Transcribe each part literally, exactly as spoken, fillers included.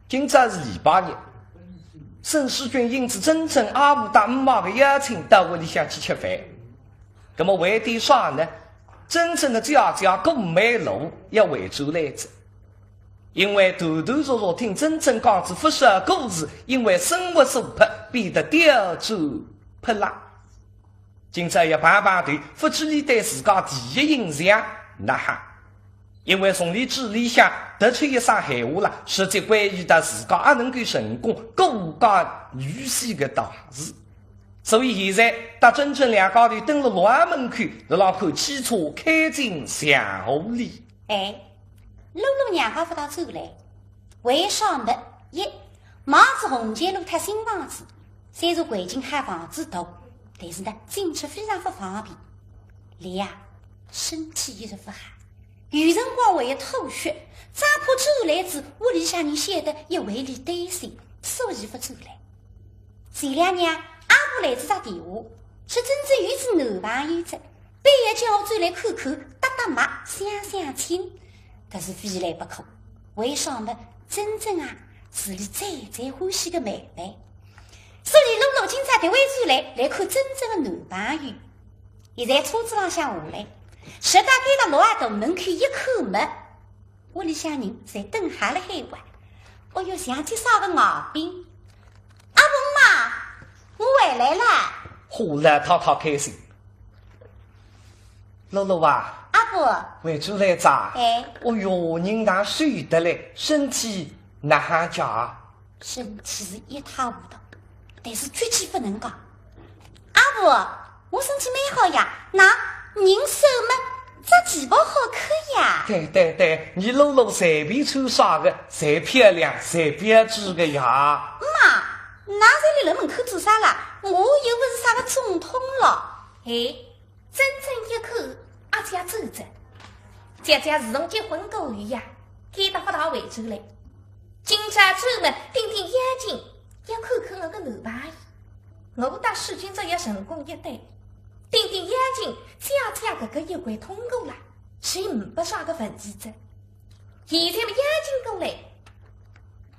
今朝是礼拜日，沈世钧应仔曼桢阿婆搭姆妈个邀请到屋里向去吃饭。葛末为点啥呢？曼桢个姐姐顾曼璐要回转来哉，因为断断续续听曼桢讲仔勿少故事，因为生活所迫，变得刁钻泼辣。 今朝要碰碰头，勿知俚对自家第一印象哪哈？因为从俚嘴里向得出一声闲话啦，实际关系到自家阿能够成功过家女婿个大事。所以现在搭曼桢两家头蹲辣楼浪门口，辣浪看汽车开进巷河里。哎，露露娘家勿大转来，为啥么？一，买仔红桥路搭新房子，虽然环境好房子大， 但是呢，进出非常勿方便。俚呀，身体一直勿好，有辰光会要吐血，只怕转来仔，屋里向人晓得要为俚担心，所以勿转来。前两日啊，阿婆来仔只电话，说曼桢有仔男朋友哉，板要叫我转来看看，搭搭脉，相相亲。搿是非来勿可，为啥么？曼桢啊，是俚最最欢喜个妹妹。 所以露露今朝特为转来，来看曼桢个男朋友。现在车子浪向下来，直到该搭楼浪大门口一看么，屋里向人侪等好辣海哇。哦哟，像接啥个外宾。阿婆姆妈，我回来啦。好了，太太开心。露露啊，阿婆。回转来哉。哎。哦哟，人哪瘦得来，身体哪哈介？ 身体是一塌糊涂，但是绝技勿能讲。阿婆，我身体蛮好呀，喏，人瘦么，着旗袍好看呀。对对对，伲露露随便穿啥个，侪漂亮，侪标致个呀。妈，㑚侪立辣门口做啥啦？我又勿是啥个总统咯。哎， 曼桢一看，阿姐走哉。姐姐自从结婚过后呀，一直勿大回转来。今朝专门定定眼睛，要看看我个男朋友。我搭世钧只要成功一对，定定眼睛，姐姐搿个一关通过了，就呒不啥个问题哉。现在么眼睛过来，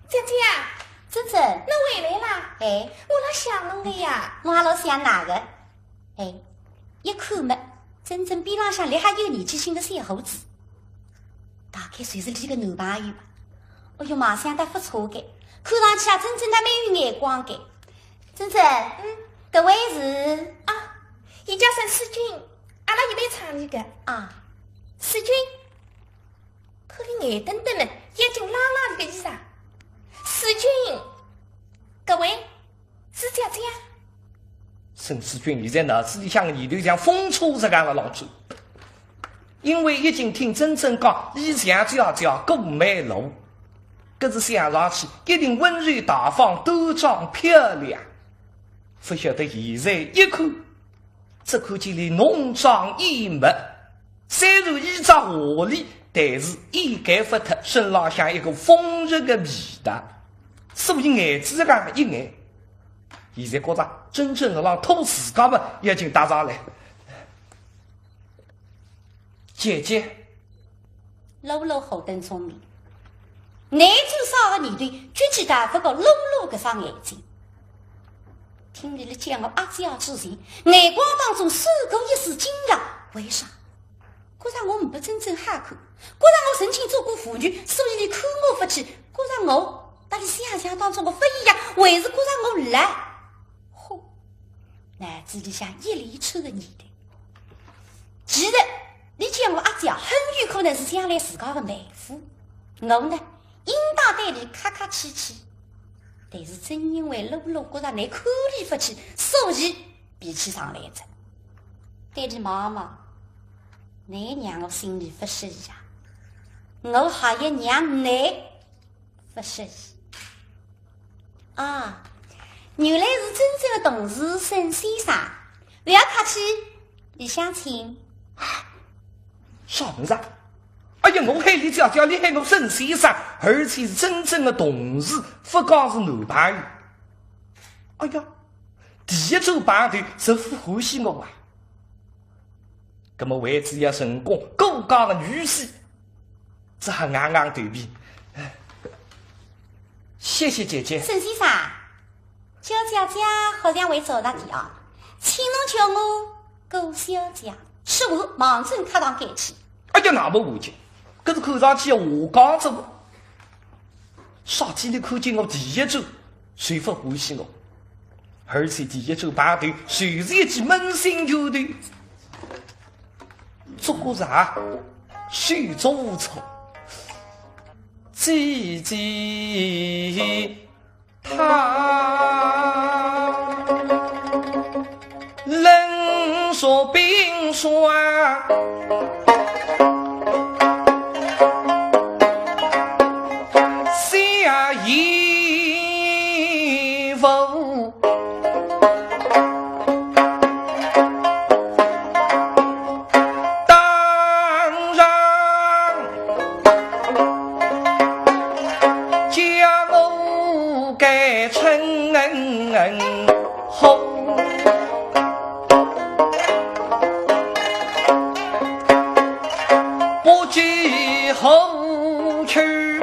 姐姐，曼桢，侬回来啦？哎。我老想侬个呀。我也老想㑚个。 哎，一看么，曼桢边浪向立好有年纪轻个小伙子，大概就是俚个男朋友吧。哦哟，卖相倒勿错个，看上去啊，曼桢倒蛮有眼光个。曼桢，嗯，搿位是？啊，伊叫沈世钧，阿拉一爿厂里个。啊。世钧，看俚眼瞪瞪个，眼睛拉拉个衣裳。世钧，搿位 是姐姐啊。沈世钧现在脑子里向个念头像风车实梗辣浪转，因为已经听曼桢讲，伊像姐姐顾曼璐，搿是想上去一定温柔大方、端庄漂亮。勿晓得现在一看， 只看见俚浓妆艳抹，虽然衣着华丽，但是掩盖勿脱身浪向一股风尘个味道，所以眼珠子浪一眼，现在觉着曼桢辣浪拖自家么，已经搭上来。姐姐， 露露何等聪明，拿仔啥个念头，绝对逃勿过露露搿双眼睛。听俚辣叫我阿姐之前，眼光当中闪过一丝惊讶。为啥？觉着我呒不曼桢好看，觉着我曾经做过舞女，所以俚看我勿起，觉着我搭俚想象当中个勿一样，还是觉着我老。嚯，脑子里向一连串个念头。 其实，俚叫我阿姐，很有可能是将来自家个妹夫。我呢，应当对俚客客气气。但是正因为露露觉着倷看俚勿起，所以脾气上来哉。对俚望望，倷让我心里勿适意啊，我还要让倷勿适意。 啊，原来是曼桢个同事沈先生，勿要客气，里向请。啥物事啊？哎呀，我喊俚姐姐，俚喊我沈先生，而且是曼桢个同事，勿讲是男朋友。哎呀，第一次碰头，实勿欢喜我啊。 葛末为仔要成功顾家个女婿，只好硬硬头皮。谢谢姐姐。沈先生，叫姐姐好像会做得的啊，请侬叫我顾小姐，说完望准客堂赶去。哎呀，那么无解，搿是看上去要下岗哉。啥体你看见我第一转，就勿欢喜我，而且第一转碰头，就是一记闷心拳头。做个啥？手足无措。姐姐，她冷若冰霜，下一步。 当然，叫我该趁好，不计后去。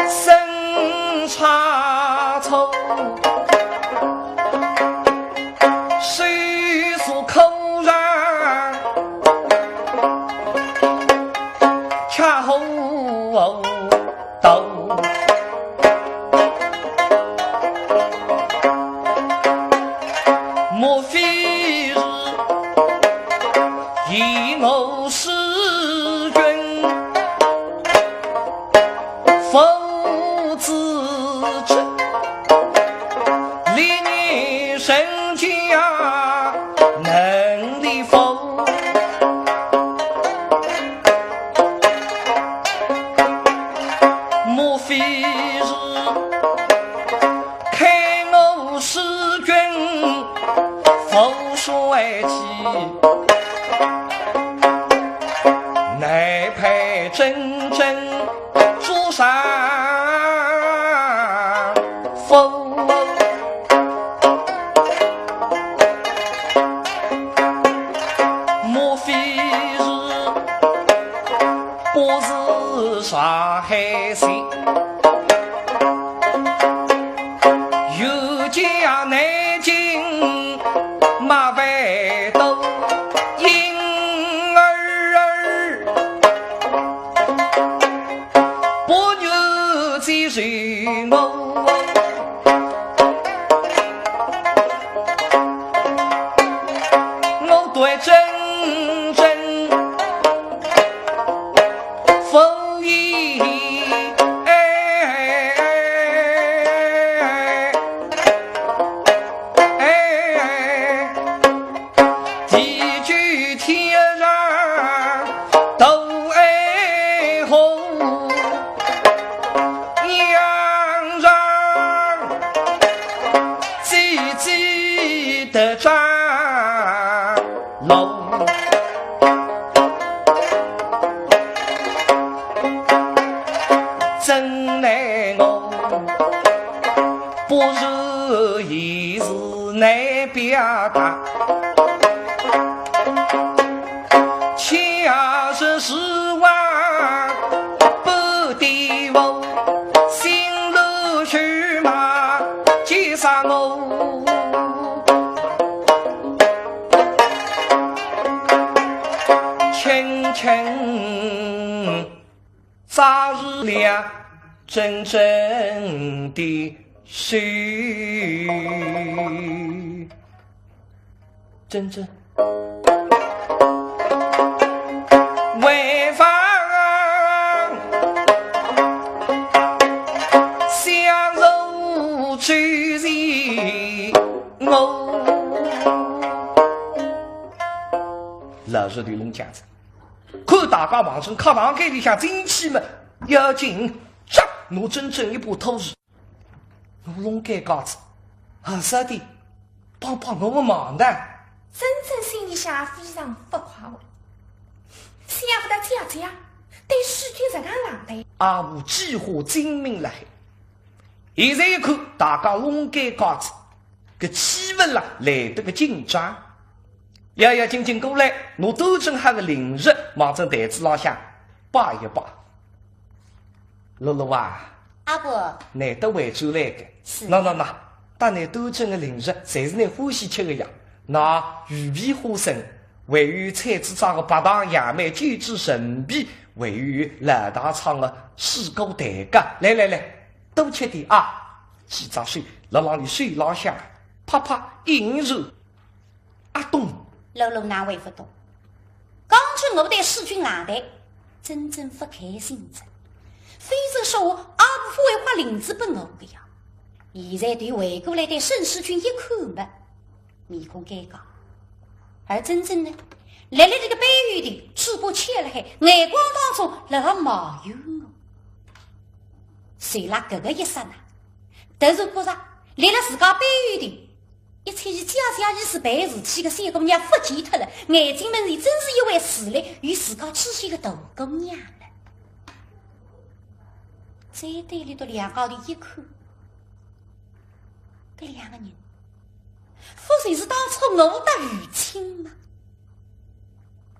生差错，虽是口上恰好到，莫非是以我师君 父子之礼，你身家能力否？莫非是看我师君 父帅气，乃派真正做丈夫。莫非是不是上海县？ 有家难尽马未到，因儿不愿接受我。我对真真 风雨，哎，哎，地久天长都爱护，娘让姐姐得着。 老，真奈我不如意事难表达，恰是实话不对我，心如去马，急杀我。 轻轻抓住了真真的手。真真，为防相如之我。 老实对侬讲哉，看大家望准客堂间里向进去么，要紧抓拿真真一把拖住。我弄尴尬哉，好啥的，帮帮我个忙的。真真心里向非常勿快活，想勿到姐姐对师君实梗冷淡。阿武几化精明了海，现在一看大家弄尴尬哉， 搿气氛啦来得个紧张。要要紧紧过来，拿端正好个令状望准台子浪向摆一摆。乐乐啊，阿婆，难得回转来个。是。喏喏喏，搭倷端正个零食，侪是倷欢喜吃个呀。喏，鱼皮花生，还有菜籽庄个白糖杨梅，九制陈皮，还有老大昌个水果蛋糕。来来来，多吃点啊！几只手辣辣倷手浪向啪啪一按。 阿懂。乐乐哪会勿懂？刚才我对世钧冷淡，真正勿开心哉。否则说话，阿婆勿会花翎子拨我个呀。现在对回过来对沈世钧一看末，面孔尴尬。而真正呢，立辣搿个背后头，嘴巴翘辣海，眼光当中辣辣埋怨我。就辣搿个一刹那，突然觉着，立辣自家背后头， 一切以姐姐意思办事体个小姑娘勿见脱了，眼睛门前真是一位势力与自家之间个大姑娘了。再对立到两家头一看，搿两个人，勿就是当初我搭于青吗？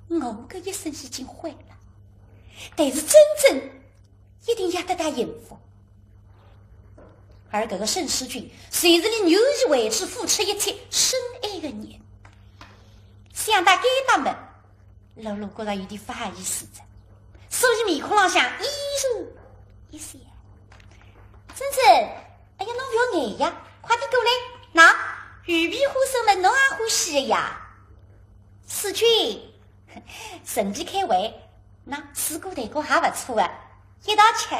我搿一生已经毁了，但是真正 一定要得到幸福。而搿个沈世钧，就是倷愿意为之付出一切深爱个人。想到该搭末，乐乐觉着有点勿好意思哉，所以面孔浪向依旧一笑。真真，哎呀，侬勿要呆呀，快点过来，喏，鱼皮花生末侬也欢喜个呀。世钧， 趁机开胃，喏，水果蛋糕还勿错啊，一道吃。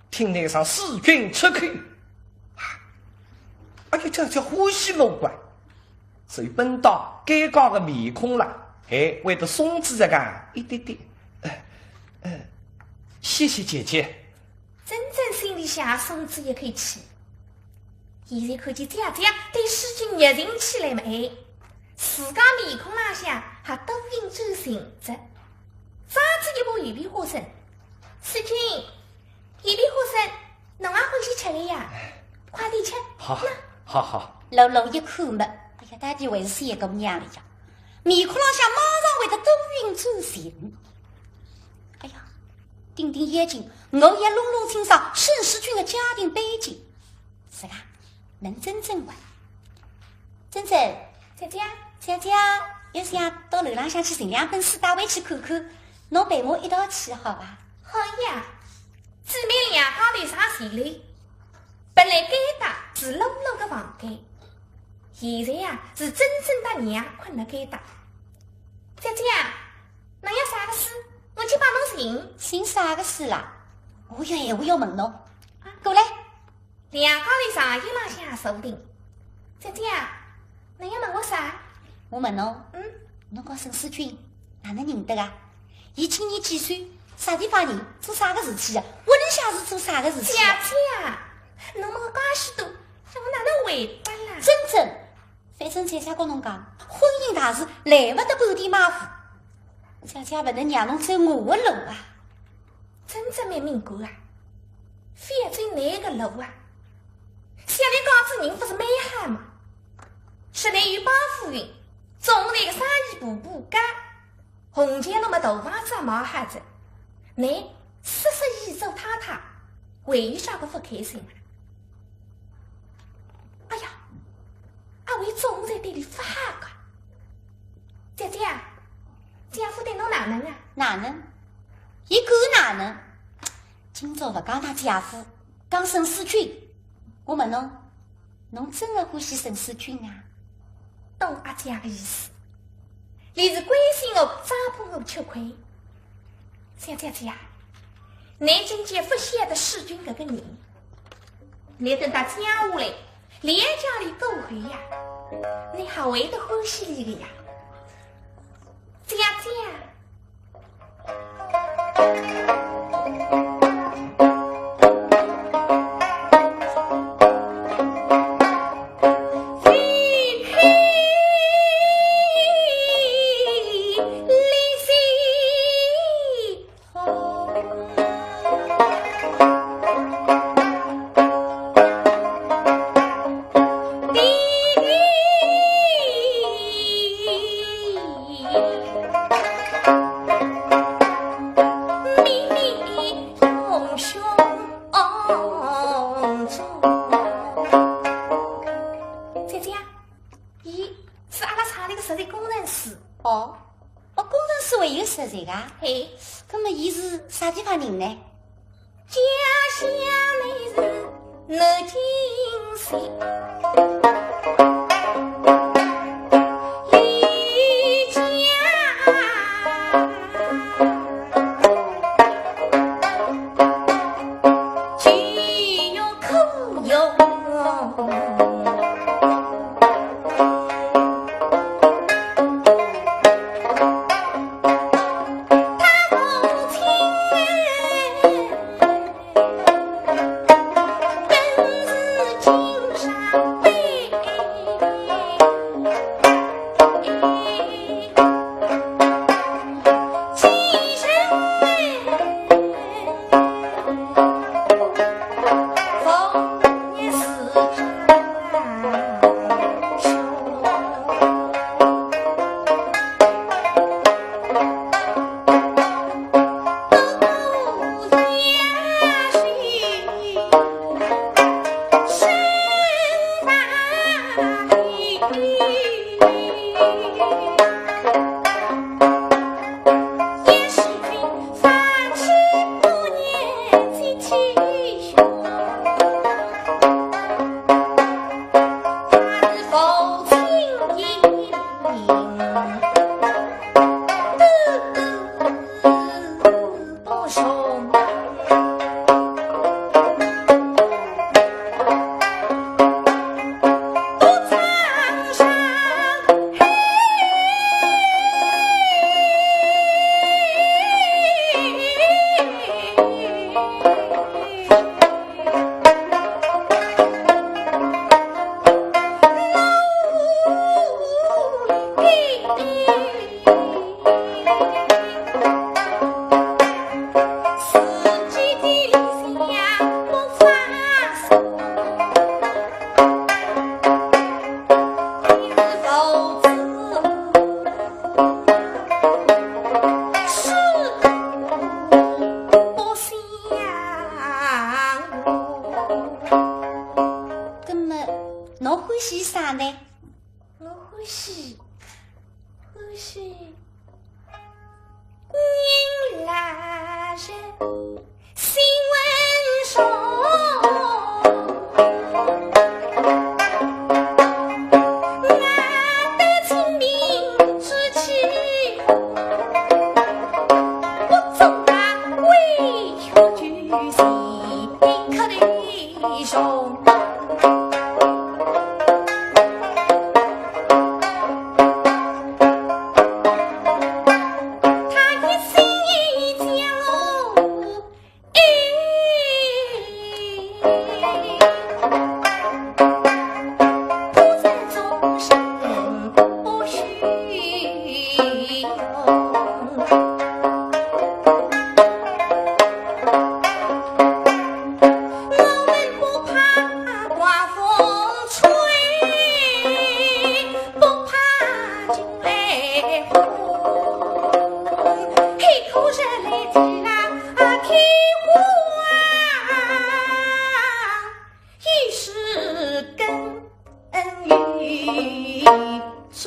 听倷声世钧出口，哎呀，这叫欢喜乐观，所以本当尴尬个面孔啦，哎，会得松弛一眼一点点。呃，呃，谢谢姐姐。 真真心里向松了一口气。现在看见姐姐对世钧热情起来末，哎，自家面孔浪向还多云转晴哉。抓仔一把鱼皮花生，世钧，鱼皮花生，侬也欢喜吃个呀？快点吃。好，好，好。乐乐一看末，哎呀，到底还是小姑娘了呀，面孔浪向马上会得多云转晴。哎呀， 定定眼睛，我要弄弄清爽沈世钧个家庭背景。是啦，问真真话。真真，姐姐，姐姐，有想到楼浪向去寻两本书带回去看看，侬陪我一道去好伐？好呀，姊妹两家头上前来。本来该搭是乐乐个房间，现在呀，是真真搭娘困辣该搭。姐姐啊， 侬要啥个书？我去帮侬寻。寻啥个书啦？我有闲话要问侬。啊，过来。两家头上一浪向坐定。姐姐啊，侬要问我啥？我问侬，嗯？侬讲沈世钧，哪能认得个？伊今年几岁？啥地方人？做啥个事体个？屋里向是做啥个事体个？姐姐啊，侬问我介许多，让我哪能回答啦？真真， 反正姐姐跟侬讲，婚姻大事来勿得半点马虎。姐姐勿能让侬走我的路啊。真正蛮敏感啊，反正倷个路啊，想来讲仔人勿是蛮好嘛。说倷有帮夫运，总是个生意步步高。 红桥路么大房子也买好仔，倷适适意意做太太，还有啥个勿开心啊？哎呀，阿伟总在对俚发哈个。姐姐啊，姐夫对侬哪能啊？哪能？伊敢哪能？今朝勿讲㑚姐夫，讲沈世钧，我问侬， 侬真的欢喜沈世钧啊？懂阿姐个意思，俚是关心我，只怕我吃亏。小姐姐啊，倷真正勿晓得世钧搿个人，倷等到接下来，两家头过后呀，倷还会得欢喜俚个呀。姐姐啊，对个？嘿。那么伊是啥地方人呢？家乡乃是南京西，离家既远可远。 那么，侬欢喜啥呢？ 我欢喜，欢喜古人来日新闻上，难得清明之气，不足那委曲求全，可得上。 我们不怕刮风吹，不怕惊雷轰，开口热来的那天花，一时更雨中。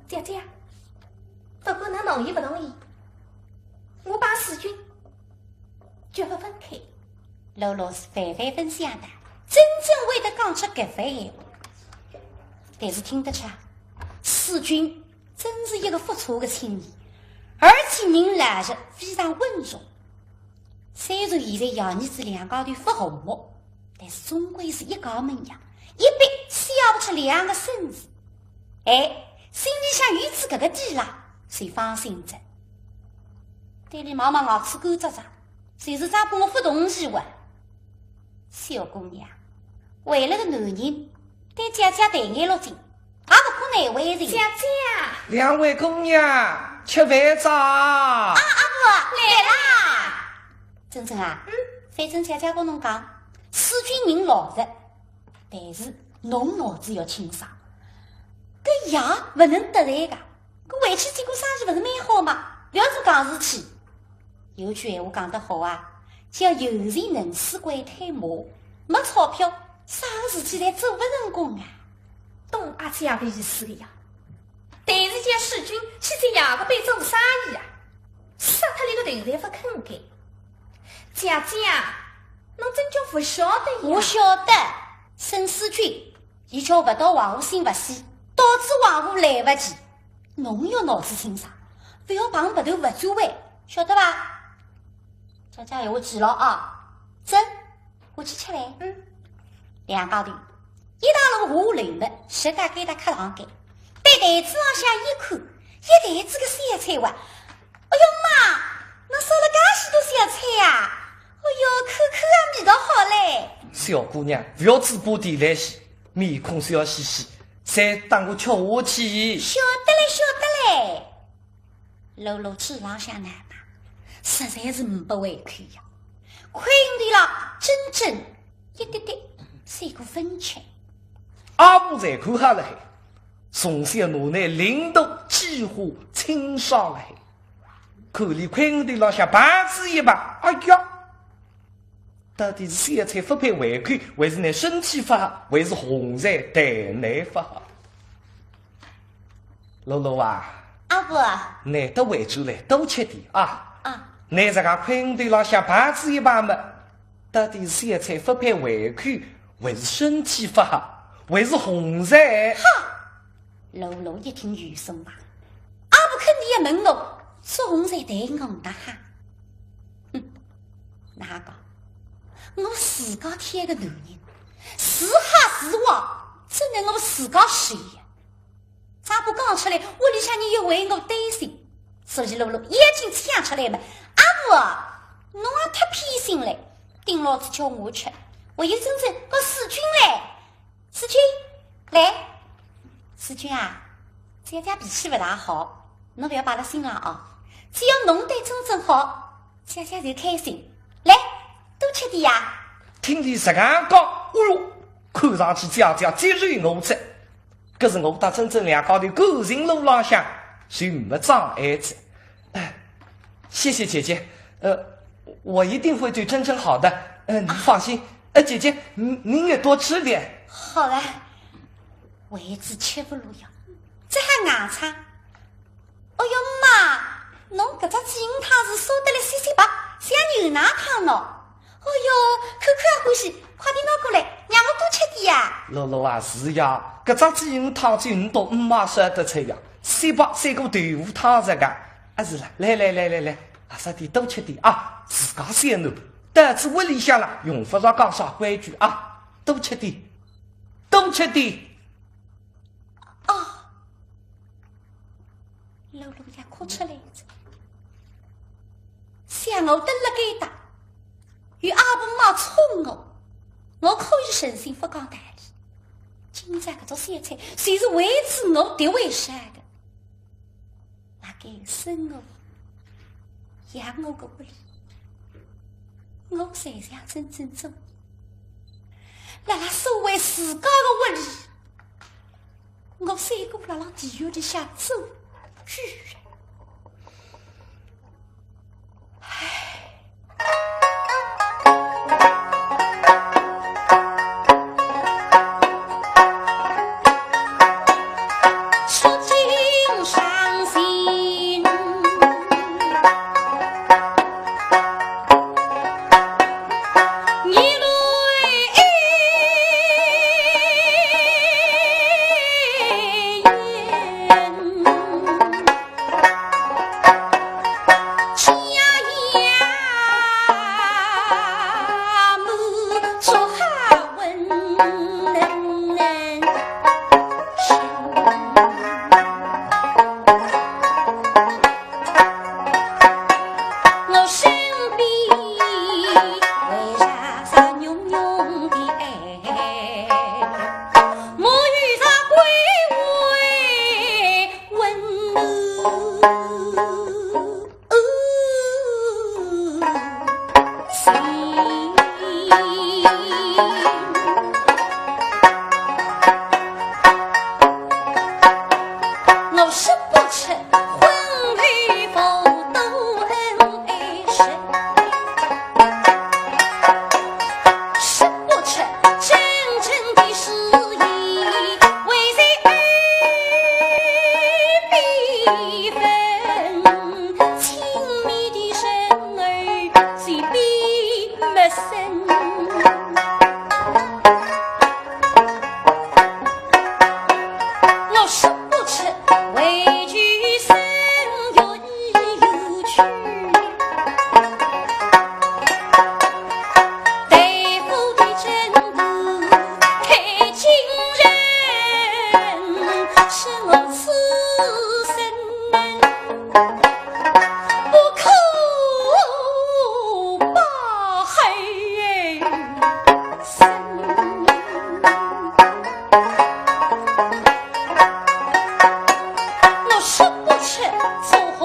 姐姐，不管㑚同意不同意，我帮世钧 绝不分开。露露是万万没想到，真正会得讲出搿番闲话。但是听得出啊，世钧真是一个不错的青年，而且人老实，非常稳重。虽然现在爷儿子两家头不和睦，但是终归是一家门呀，一笔写不出两个省字。哎，心里向有仔搿个底啦，就放心哉。对俚望望，牙齿干扎扎， 就是张伯父同意哇。小姑娘，为了个男人，对姐姐抬眼落睛，也不可难为情。姐姐，两位姑娘，吃饭哉。啊，阿婆，来啦。桢桢啊，嗯？反正姐姐跟侬讲，世钧人老实，但是侬脑子要清爽，搿爷不能得罪个。 搿回去见过生意勿是蛮好嘛，勿要做戆事体。有句闲话讲得好啊，叫有钱能使鬼推磨，没钞票，啥个事体侪做勿成功啊。懂阿姐个意思个呀。但是姐世钧去寻雅各伯做生意啊，杀脱伊个头侪勿肯改。姐姐，侬真叫勿晓得呀。我晓得，沈世钧，伊叫勿到黄河心勿死，到仔黄河来勿及。侬要脑子清爽，勿要碰鼻头勿转弯，晓得伐？姐姐闲话记牢啊，走，我去吃饭。嗯。两家头一道路下楼么，直到该搭客堂间，对台子浪向一看，一台子个小菜哇！哎哟妈，侬烧了介许多小菜呀！哎哟，看看啊，味道好嘞！小姑娘，勿要嘴巴甜来西，面孔笑嘻嘻，再搭我吃下去。晓得嘞，晓得嘞。 露露嘴浪向难嘛，实在是呒不胃口呀。块头浪真正一滴滴是一个分钱。阿婆侪看好了海，从小拿伊领到几化清爽了海，看伊块头浪向白子一白，哎呀，到底是小菜勿配胃口，还是伊身体勿好，还是红菜淡奶勿好？ 露露啊，阿婆。难得回转来，多吃点啊。啊。伊自家块头浪向白子一白么，到底是小菜勿配胃口，还是身体勿好，还是红菜？哈！露露一听有数嘛，阿婆肯定要问我，烧红菜对我哪哈？哼，哪讲？我自家挑个男人，是好是坏，只能我自家选呀。 阿婆讲出来，屋里向人又为我担心，所以露露一径抢出来嘛。阿婆，侬也太偏心了，顶牢子叫我吃，我又真正告世钧嘞。世钧，来，世钧啊，姐姐脾气勿大好，侬勿要摆辣心上啊。只要侬对珍珍好，姐姐就开心。来，多吃点呀。听伊实梗讲，哦哟，看上去姐姐接受我哉。 搿是我搭珍珍两家头感情路浪向就没障碍哉。哎，谢谢姐姐，呃，我一定会对珍珍好的，呃，你放心。呃，姐姐，您，您也多吃点。好了，为仔吃勿落呀，只好硬撑。 哦哟妈，侬搿只鲫鱼汤是烧得来鲜鲜白，像牛奶汤喏。哦哟，看看也欢喜，快点拿过来，让我多吃点呀。露露啊，是呀，搿只鲫鱼汤就倷笃姆妈烧得出呀，鲜白像个豆腐汤实梗。啊，是了，来来来来来，啊，啥点多吃点啊，自家小囡，到仔屋里向了，用勿着讲啥规矩啊，多吃点，多吃点。 哦，露露也哭出来哉。想我蹲辣该搭，有阿婆妈宠我，我可以任性勿讲道理。今朝搿桌小菜，就是为仔我特为烧的。 辣该生我、养我个屋里，我才像真正做人。辣辣所谓自家个屋里，我像个辣辣地狱里向做鬼。唉。我说不出委屈身有意有趣，对付的真的太惊人，是我此生 不可把后生。我说不出从何，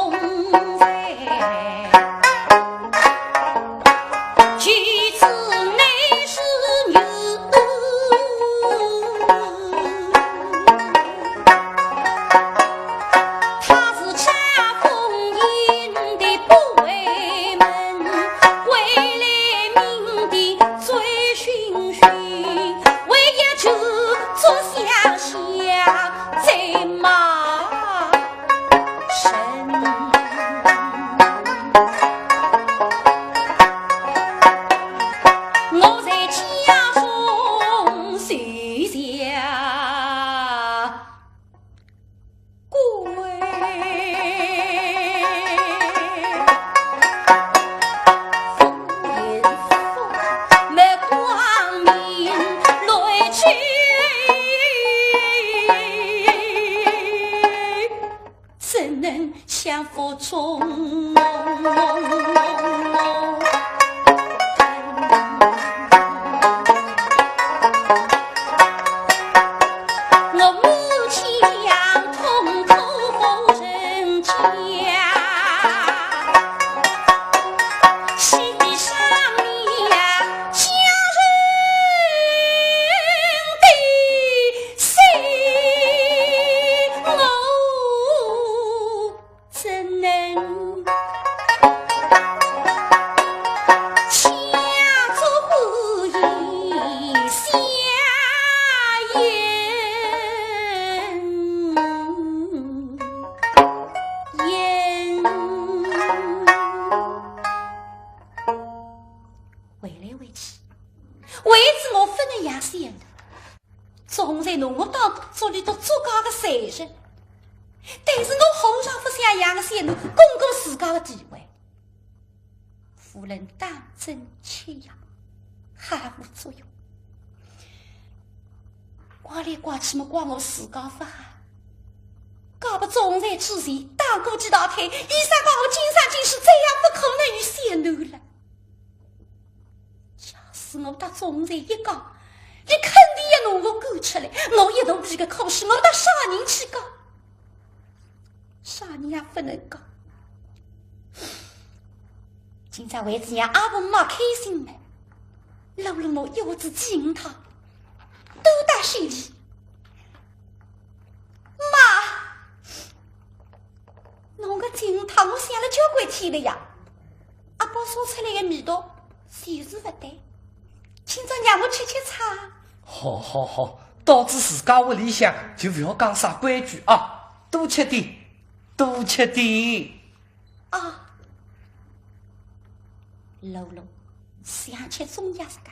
其次乃是女。 他是驾风行的不回门，归来命的醉醺醺，为一酒作下下在骂人。我在家中睡下 怎能相服从？我母亲呀，痛苦人家，心上呀，家人的心，我 怎能强作欢喜下咽？回来回去，为仔我勿能养小囡，总是拿我当做里头作家个罪人。但是我何尝勿想养个小囡，巩固自家个地位？夫人当真吃药，毫无作用。怪来怪去么怪我自家勿好。嫁拨总裁之前，打过几道胎，医生讲我今生今世再也勿可能有小囡了。 假使我搭总裁一讲，伊肯定要拿我赶出来。我一肚皮个苦水，我搭啥人去讲？啥人也勿能讲。今朝为仔让阿婆妈开心么，露露拿一盒子金汤，端到手里。妈，侬个金汤我想了交关天了呀。 阿宝烧出来个味道就是勿对，今朝让我吃吃茶。好好好，到仔自家屋里向就勿要讲啥规矩啊，多吃点，多吃点。啊，露露想吃中药啥个，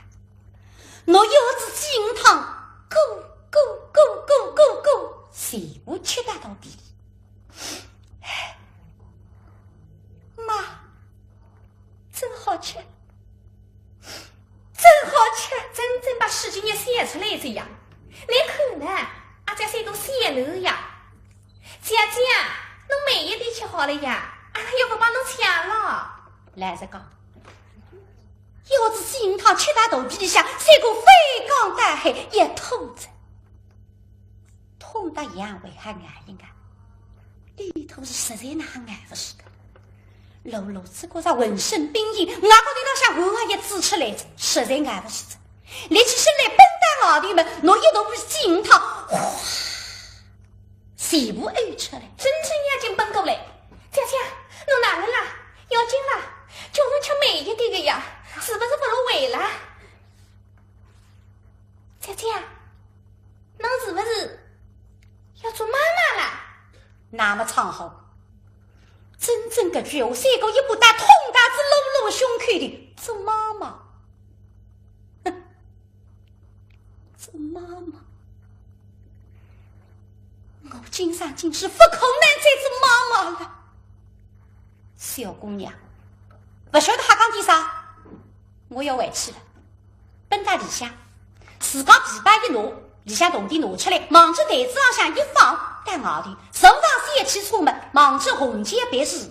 拿一盒子金汤，咕咕咕咕咕咕，全部吃到肚皮里。妈， 真好吃，真好吃，真正把喜剧人笑出来哉呀！侬看呢，阿姐三个笑了呀。姐姐，侬慢一点吃好了呀，阿拉又勿帮侬抢了。老实讲，要是金汤吃到肚皮里向，三个翻江倒海一吐哉。 痛得像胃还熬一熬，里头是实在哪哼熬勿住个。露露只觉着浑身冰硬，额角头浪向汗也滋出来哉，实在熬勿住哉。立起身来奔到外头门，拿一大杯金汤，哗，全部呕出来。真正要紧奔过来，姐姐，侬哪能啦？要紧啦，叫侬吃慢一点个呀，是勿是勿入胃啦？姐姐， 侬是勿是要做妈妈啦？那么唱好，真正搿句闲话，三个一把刀捅到仔露露胸口里，做妈妈。做妈妈，我今生今世勿可能再做妈妈了。小姑娘，勿晓得瞎讲点啥，我要回去了。奔到里向，自家皮包一拿，里向铜钿拿出来，望着台子浪向一放，到外头，存放手一起出门，望着红桥别墅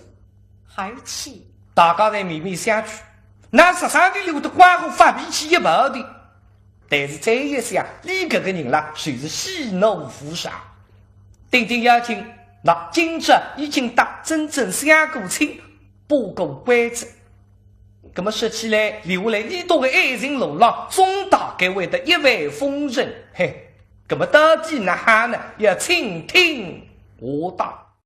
而去。大家侪面面相觑，哪十三点六的光火发脾气一跑的。但是再一想，伊搿个人啦，就是喜怒无常。顶顶要紧，那今朝已经搭真正相过亲，把过关哉。葛么说起来，留下来伊笃个爱情路浪，总大概会得一帆风顺。嘿，葛么到底哪哈呢？要请听下档。